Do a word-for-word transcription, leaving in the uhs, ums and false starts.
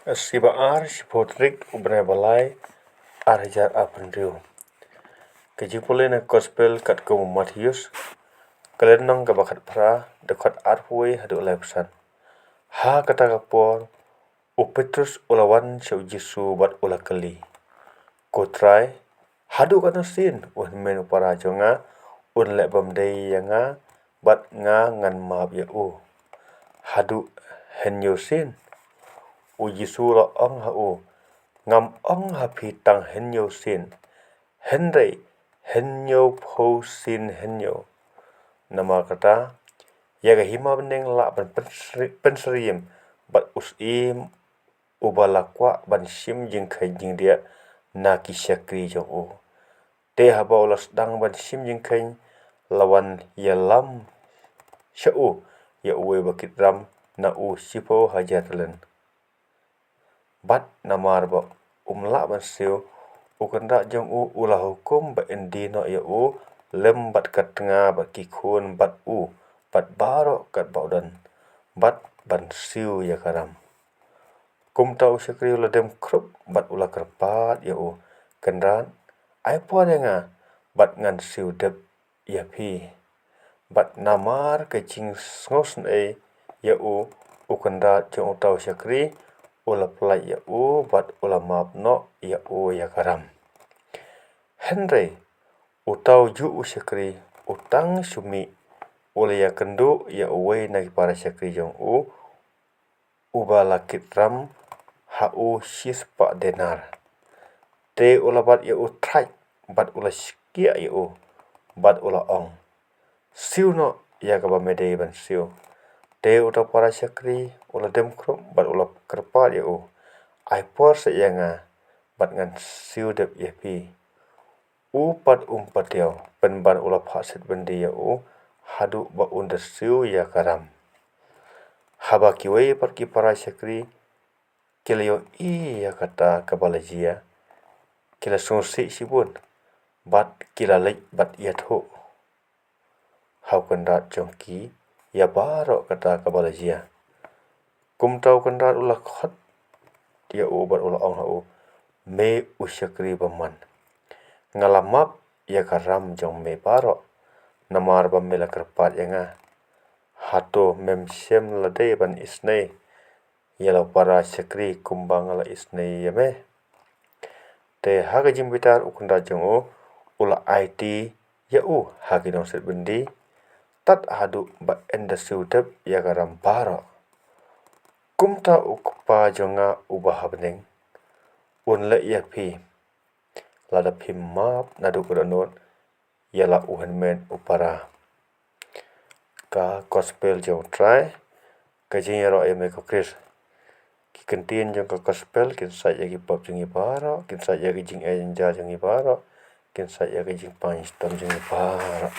Ka sngi ba ar, shiphew tarik u bnai ba lai, ar hajar arphew hynriew. Ka jingpule na ka Gospel katkum u Mathaios, ka lynnong kaba khatphra, dkhot arphew wei haduh laiphew san. Ha kata ka por, u Petrus u la wan sha u Jisu bad u la kylli, Ko Trai, haduh katno sien u hynmen u para jong nga un leh bymdei ïa nga bad nga ngan map ïa u? Haduh hynñiew sien? U Jisu u la ong ha u, Ngam ong ha phi tang hynñiew sien, hynrei hynñiewphew sien hynñiew. Namar kata, ïa ka hima bneng lah ban pynsyriem bad u syiem uba la kwah ban shim jingkheiñ jingdiah na ki shakri jong u. Te haba u la sdang ban shim jingkheiñ, la wan ïalam sha u ïa uwei ba kit ram na u shiphew hajar talent. Bad namar ba um lah ban siew, u kynrad jong u u la hukum ba un die noh ïa u lem bad ka tnga bad ki khun bad u bad baroh katba u don, bad ban siew ïa ka ram. Kumta u shakri u la dem khrup bad u la kyrpad ïa u, Kynrad, ai por ïa nga bad ngan siew dep ïa phi. Bad namar ka jingsngewsynei ïa u, u kynrad jong uta u shakri u la pyllait ïa u bad u la map noh ïa u ïa ka ram. Hynrei uta ujuh u shakri, u tang shu mih, u la ïakynduh ïa uwei na ki para shakri jong u, uba la kit ram ha u shispah denar. Te u la bat ïa u thait bad u la shkiah ïa u bad u la ong, Siew noh ïa kaba me dei ban siew. Te uta u para shakri u la dem khrup bad u la kyrpad ïa u, Ai por seh ïa nga bad ngan siew dep ïa phi. U pat um patiaw, pynban u la phah set byndi ïa u haduh ba un da siew ïa ka ram. Haba kiwei pat ki para shakri ki la ïohi ïa kata kaba la jia, ki la sngewsih shibun bad ki la leit bad ïathuh ha u kynrad jong ki ïa baroh kata kaba la jia. Kumta u kynrad u la khot ïa u bad u la ong ha u, Me u shakri bymman, nga la map ïa ka ram jong me baroh namar ba me la kyrpad ïa nga. Hato mem shym la dei ban isynei ïa la u para shakri kumba nga la isynei ïa me? Te ha ka jingbitar u kynrad jong u u la aiti ïa u ha ki nongset byndi tad haduh ba un da siew dep ïa ka ram baroh. Kumta u Kpa jong nga uba ha bneng un leh ïa phi lada phim map naduh ka dohnud ïa la u hynmen u para. Ka Gospel jong u Trai. Ka jingïaroh ïa me ko Khrist. Ki kyntien jong ka Gospel kin sait ïa ki pop jong ngi baroh, kin sait ïa ki jingeh jong ngi baroh, kin sait ïa ki jingpang shitom jong ngi baroh.